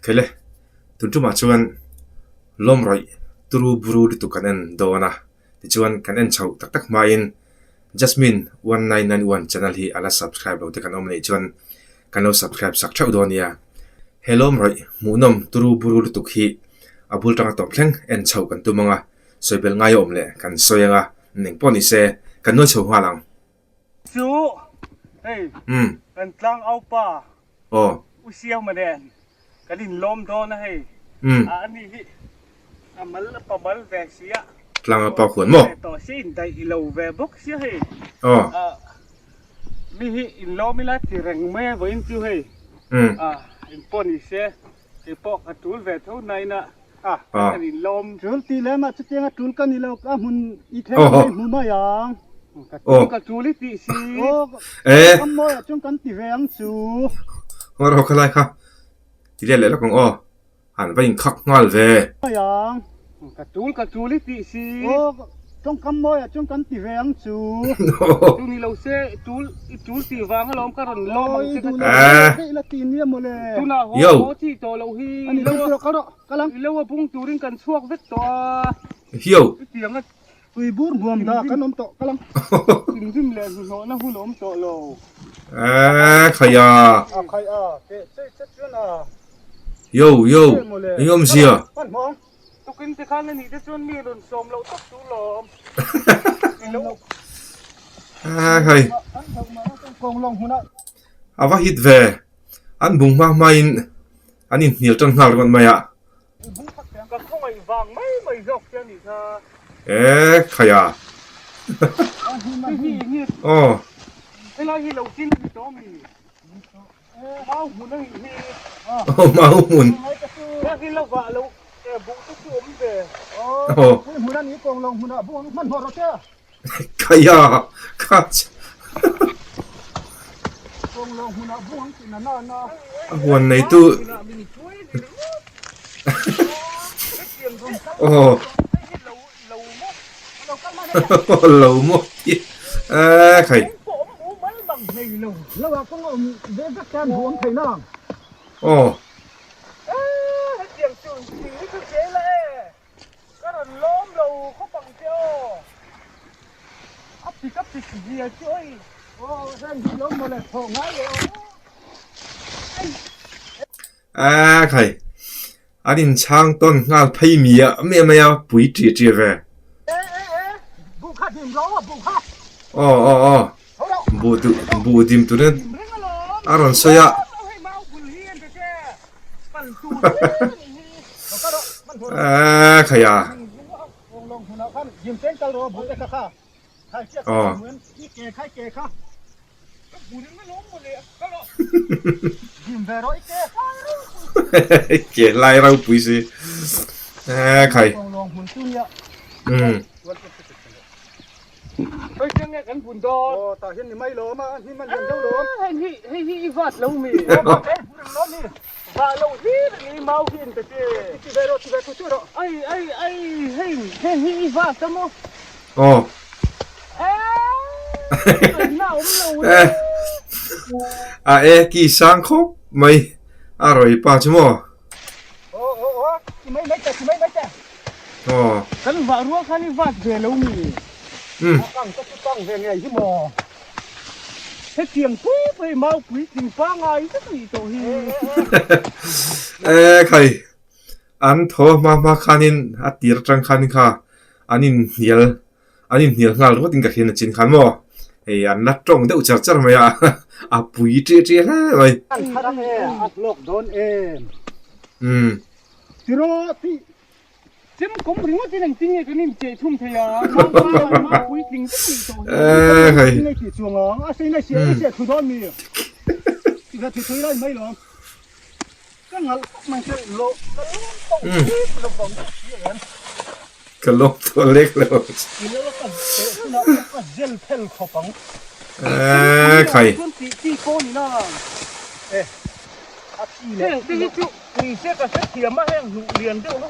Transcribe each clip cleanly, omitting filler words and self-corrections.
Khele, tun tumah chuan lawm rawih turu buru lutuk kan en dawn a, tichuan kan en chhoh tak tak hmain Jasmine 1991 channel hi a la subscribe lo te kan awm anih chuan kan lo subscribe sak theuh dawn nia. He lawm rawih hmuhnawm turu buru lutuk hi a bul tanga tawp thleng en chhoh kan tum ang a, sawi belh ngai awm leh kan sawi ang a, eng pawh ni se kan nuai chho nghal ang. Chu hei kan tlangau pa U Siama nen kan inlawm dawn a hei a ani hi a mal a pa mal ve sia. Tlangau pa khuan maw? Tawh sia indaih lo ve bawk sia hei mi hi inlawm ila ti reng mai a vawiin chu hei engpawh ni se keipawh ka tul ve tho nain a. Kan in lawm. Tul tih lem ah chutiang a tul ka ni lo ka hmun i thleng mai hmu mai ang. Ka tul ka tul i tih si. Aw kam mawi ah chuan kan ti ve ang chu. Ngaw rawh khalai kha ti let leh lawk ang aw. Han va inkhak nghal ve. Mai ang. Ka tul ka tul i tih si. Aw tawngkam mawi ah chuan kan ti ve ang chu. Chu ni lo se tul i tul tih vang alawm ka rawn lawm ang che ka ti. Aw i la ti nia mawle. Tunah haw haw chi tawh loh hi. Ani lo chu kal rawh. Kal ang. I lo a bung turin kan chhuak vek tawh a. Hiau. I tiang a. Tui bur hmuam dah kan awm tawh kal ang. Thinrim leh hnuhnawhna hun a awm tawh lo. Eeh khai a. A khai a teh chei che chuan a. Yo yo eng awm zia. Hman hmuang. Tukin te khan a nih te chuan mi rawn sawm loh tak chu lawm. I lo. Eeh khai. Kan hlauh mah a kawng lawng hmunah. A va hit ve. An bung hma hmain an inhnial tan nghal ringawt mai a. Ka khawngaih vang mai mai zawk che a nih kha. E khai a. Aw. Helai hi lo chin a ni tawh mi? Mau hmun a nih hi. Aw mau hmun. Heng hi lo vah lo buh te chu awm ve. Aw. Hmun a ni kawng lo hmunah buh ang hmanhmawh rawh che. Kaya kha a huan neitu aw lo maw tih e khai aw. Ka rawn lawm lo khawp ang che aw. A pik a pik zia chu oi. Aw heng hi lawm mawle thawh ngai leh aw. A khai an in chhang tawn nghal phei miah miah mai a pui ṭih ṭih ve. E e e buh kha dim rawh aw buh kha. Aw aw aw buh duh buh dim turin a rawn sawi a. Eee khai a. Aw. Ke lai ropui si. Eee khai. Umm. Hei chiang nge kan bun dawn. Aw tah hian ni mai lawm a, hnim a lian deuh lawm. Hei hi hei hi i vat lo mi. Vah lo hlir a ni mau hi an pe che. Ti ve rawh ti ve thu chu rawh. Ai ai ai hei hei hi i vat a maw. Aw. Eee na awm lo le. A e ki sang khawp mai a rawi pa chu maw. Aw aw aw ti mai mai teh ti mai mai teh. Aw. Kan vah rual khan i vat ve lo mi. Umm. A kang te chu kang ve ngei hi maw. Hetiang pui pui mau puitling pangai vek a nih tawh hi. E khai an tho hma hma khanin a tir atang khanin kha an inhnial an inhnial nghal ringawt in ka hriat a chin khan maw hei an la tawng deuh char char mai a a pui ṭih ṭih hle mai. An thar ang e a hlawk dawn em. Umm. Tiraw tih Chem kawm ringawt in engtin nge kan incheh chhum thei a, mangpa mah puitling vek nih tawh hi. Eeh hei. Nei tih chuang ang, a sei nei siah nei siah thu dawn mi. Tih thu thui lai mai lawm. Ka ngalh tak mai che lo ka lawm tawh lek lo vang ka hria em. Ka lawm tawh lek lo. I lo ka teh hunah ka zel phel khawp ang. Eeh khai. Chuan tih chi pawh ni na. Eh a chi leh. Heng te hi chu Ni se ka hre thiam a heng hnuh lian deuh ho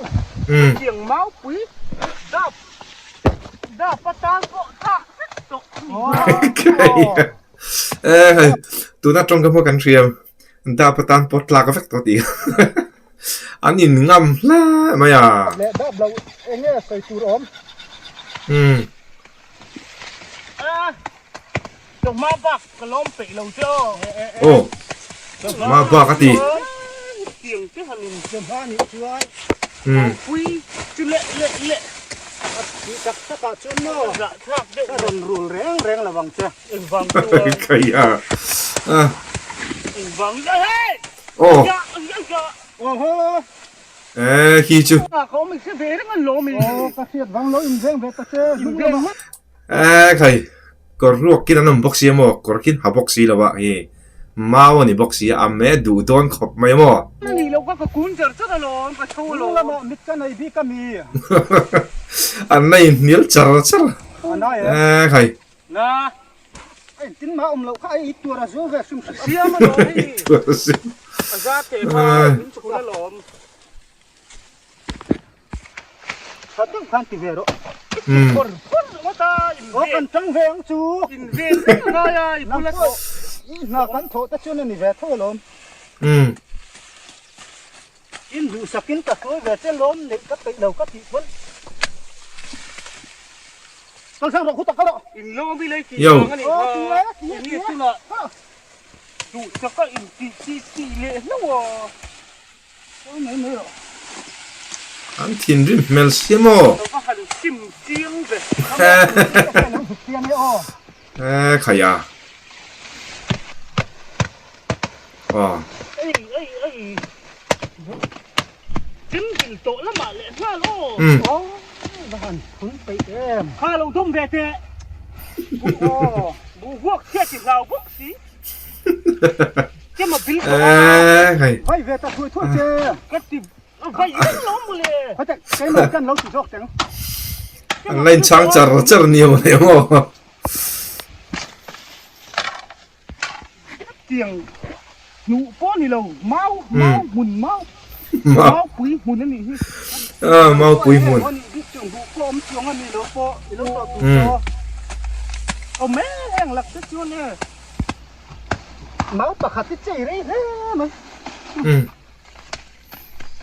hetiang maupui dap dap atan pawh thlak vek tawh a ni a. E hei tuna tawngka pawh kan hriam dap atan pawh tlak vek tawh tih. An in ngam hle mai a. Leh dap lo eng nge sawi tur awm. Umm. A chawhma bak ka lawm peih lo che aw. Aw chawhma bak a ti. Tiang te han in chawhma nih chuan. Umm. Pui chu leh leh leh. A tih tak tak ah chuan maw. Zah thlak deuh. Ka rawn rul reng reng lo ang che. Engvang chuan. Khaia. Engvang hei. Aw. Awhaw. Eh khi chu. Aw ka hriat vang lo in veng ve ta che. Eh khai kawr ruak kin an awm bawk si a maw kawr khin ha bawk si lo a hi mau a ni bawk si a a me duh dawn khawp mai a maw. An la inhnial char char. Eh khai. Engtin mah awm loh kha i tuar a zu ve hrim hrim a. Siam a lawm hei. Tuar a zu. A za teh kha min chhun a lawm. Tha deuh khan ti ve rawh. Phawr phawr ngawt a in ve. Aw kan tang ve ang chu. In ve reng a ngai a i bula thawh. I hna kan thawh te chuan a ni ve tho a lawm. In duhsakin ka hruai ve che lawm neih ka peih lo ka tih pawn kal hrang rawh khutak kal rawh. In lawm i lei tih vang a nih kha eng nge tunah duhsaka in tih tih tih leh hlauh a. Aw mai mai rawh. An thinrim hmel sia maw. Ka va han sim chiang ve. Eee khai a. Aw. Ei ei ei. Chem dil tawh lamah leh nghal aw. Umm. Aw va han phun peih em. Kha lo dawm ve teh. Aw boruak chhiat i hlau bawk si. Chem a bil tawh a. Eee khai. Vai ve ta thuai thuai che. Ka ti vai reng lo mawle. Khawte keimah hian lo ti zawk teng. An la inchhang char char nia mawle maw. Tiang hnuh pawh ni lo mau mau hmun mau mau pui hmun a nih hi. Ah mau pui hmun. Hnuh pawh awm chuang a ni lo pawh i lo tawh tur chaw. Awm e heng lak te chuan e. Mau pakhat hi chei rei hle mai.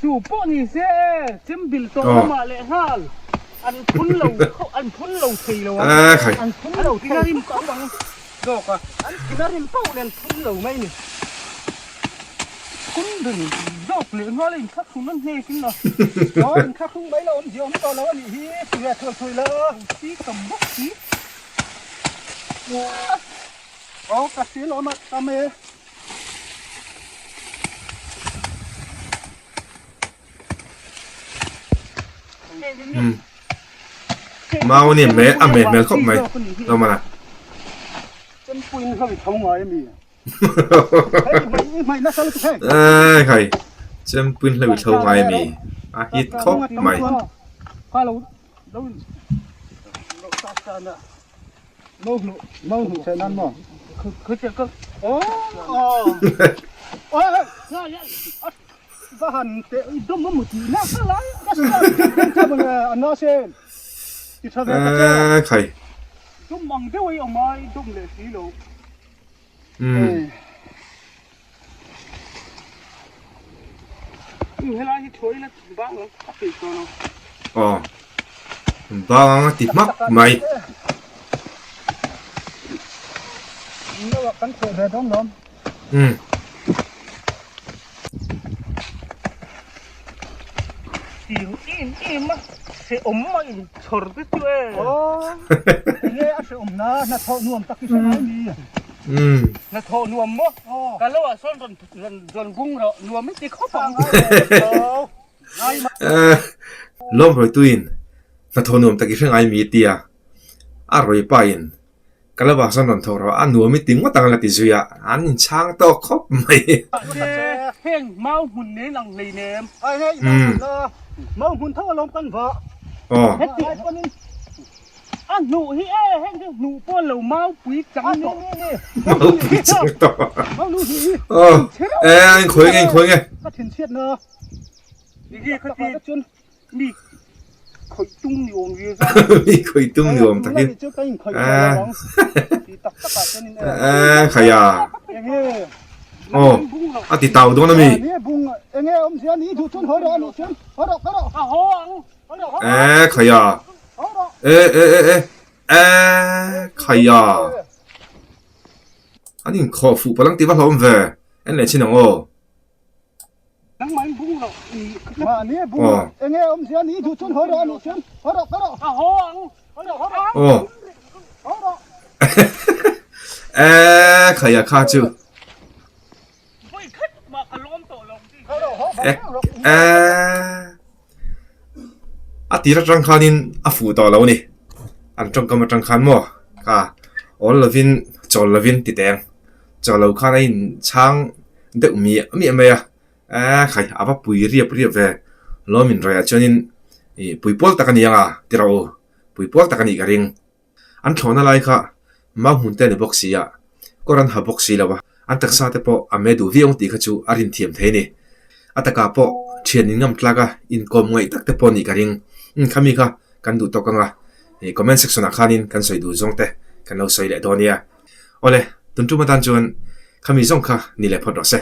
Chu pawh ni se e, chembil tawh lamah leh nghal an phun lo an phun lo thei lo ang. An phun lo thei rim pauh ang zawk a. An thina rim pauh nen phun lo mai ni. Phun ber zawk leh nghal a inthlahrung an hnek in a. Aw inthlahrung mai lo awm zia awm tawh lo a nih hi ti ve thuai thuai la. Si tam bawk si. Aw ka hria lawm a tam e. Mau a ni a a meh hmel khawp mai lo mana. Ai khai chempuiin hlo i tho ngai a mi a hit khawp mai. Eee khai. Umm. Aw bang anga ti hmak mai. Umm. Umm. Lawm rawituin hnathawh nuam tak i hre ngai mi tia a rawi pain ka lo vang sawn rawn thawk rawh a nuam i ti ngawt ang a la ti zui a an inchhang tawk khawp mai. Aw. A hnuh hi e, heng hi hnuh pawh lo maupui chang tawh. Maupui chang tawh. Aw, e a inkhawi nge inkhawi nge. Ka thinchhiat na. Enge kha ti chuan mi khawih tum ni awm ve zan. Mi khawih tum ni awm takin. Eh. Eh, khaya. Enge. Aw. A ti tau dawn a mi? E khaia. E e e e e khaia. An inkhawh fuh palang tih va hlauhawm ve. En leh chin ang aw. Aw. Aw. Khaia kha chu. A tir atang khanin a fuh tawh lo a ni. An tawngkam atang khan maw kha awl lovin chawl lovin ti teng. Chawl lo khan a inchhang deuh miah miah mai a, eee khai a va pui riap riap ve. Lawm inraih ah chuanin ih pui pawl tak a ni ang a ti rawh u, pui pawl tak a nih ka ring. An thlawhna lai kha mau hmun te a ni bawk si a, kawr an ha bawk si lo a, an taksa te pawh a me duh viau ang tih kha chu a rin thiam thei a ni. A takah pawh thian in ngam tlak a, inkawm ngaih tak te pawh a nih ka ring. Umm khami kha kan duh tawk ang a, ih comment section ah khanin kan sawi duh zawng te kan lo sawi leh dawn nia. Awle, tun tum atan chuan khami zawng kha ni leh phawt rawh se.